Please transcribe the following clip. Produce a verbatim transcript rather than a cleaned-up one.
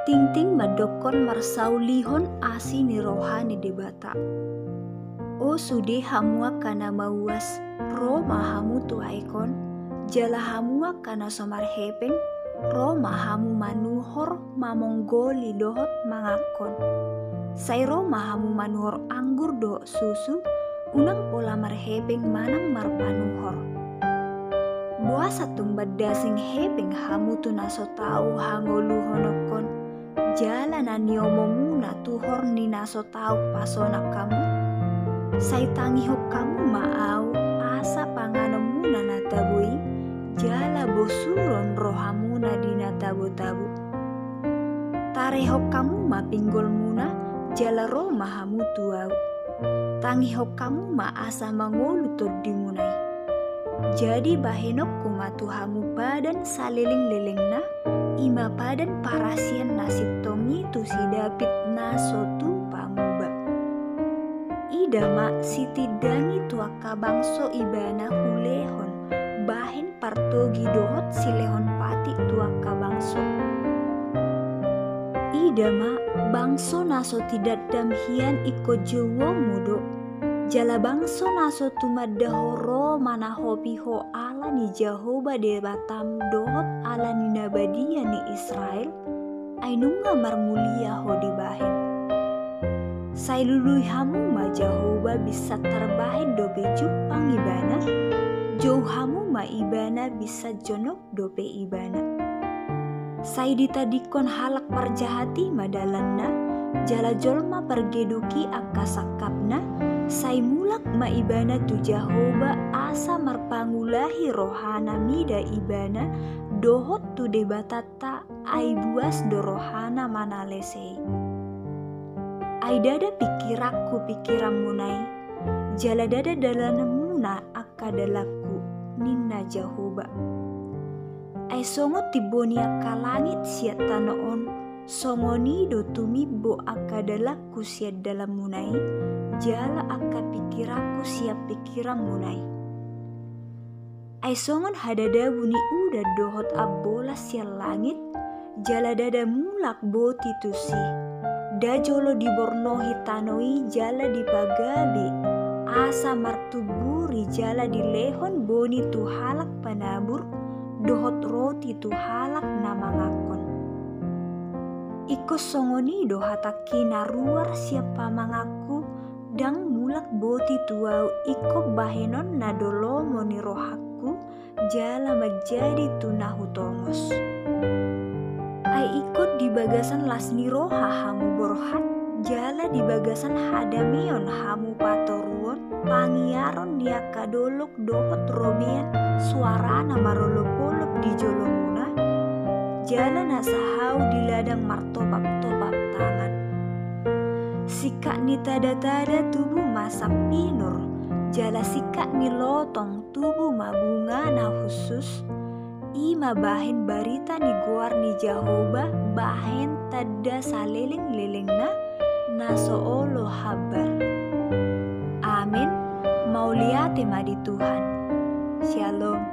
Tingting mandokkon marsaulihon asi ni roha ni Debata. O sude hamu angka na mauas, ro ma hamu tu aek on, jala hamu angka na so marhepeng, ro ma hamu manuhor, mamonggoli dohot manganghon. Sai ro ma hamu manuhor anggur dohot susu, unang pola marhepeng manang marpanuhor. Boasa tung mandasing hepeng hamu tu na so tau hangoluhononhon, jala na niomomuna tuhor ni na so tau pasonang hamu? Sai tangihon hamu ma ahu, asa panganonmuna na tabo i, jala bosuron rohamuna di na tabotabo. Tarehon hamu ma pinggolmuna, jala ro ma hamu tu ahu. Tangihon hamu ma asa mangolu tondimuna i. Jadi bahenonku ma tu hamu padan salelenglelengna, i ma padan parasian na sintong i tu si David na so tupa muba. Ida ma, sitindangi tu angka bangso ibana hulehon bahen partogi dohot silehon patik tu angka bangso. Ida ma, bangso na so tinandam hian ingkon jouonmu do. Jala bangso na so tumanda ho ro manahopi ho ala ni Jahowa Debatam dohot ala ni na badia ni Israel, ai nunga marmulia ho dibahen. Sai lului hamu ma Jahowa, binsat tarbahen dope jumpang ibana, jou hamu ma ibana, binsat jonok dope ibana. Sai ditadingkon halak parjahat i ma dalanna, jala jolma pargeduk i angka sangkapna, sai mulak ma ibana tu Jahowa asa marpangulahi rohana mida ibana, dohot tu Debata ta, ai buas do rohana manalese i. Ai ndada pingkiranku pingkiranmuna i, jala ndada dalanmuna angka dalanku, ninna Jahowa. Ai songon timbo ni angka langit sian tano on, songon i do tumimbo angka dalanku sian dalanmuna i, jala angka pingkiranku sian pingkiranmuna i. Ai songon hadadabu ni udan dohot ambolas sian langit, jala ndada mulak boti tusi. Nda jolo dibornohi tano i jala dipagabe, asa martumburi jala dilehon boni tu halak panabur, dohot roti tu halak na manganghon. Ingkon songon i do hatangki na ruar sian pamanganku, ndang mulak boti tu ahu ingkon bahenonna do lomo ni rohangku, jala manjadi tu na hutongos. Ai ingkon di bagasan las ni roha hamu borhat, jala di bagasan hadameon hamu patoruon, pangiaron ni angka dolok dohot robean suarana marolopolop di jolomuna, jala na sahau di ladang martopaptopap tangan. Singkat ni tadatada tubu ma sampinur, jala singkat ni lotong tubu ma bunga na hushus, i ma bahen barita ni goar ni Jahowa, bahen tanda salelenglelengna, na so olo hambar. Amen. Mauliate ma di Tuhan. Syalom.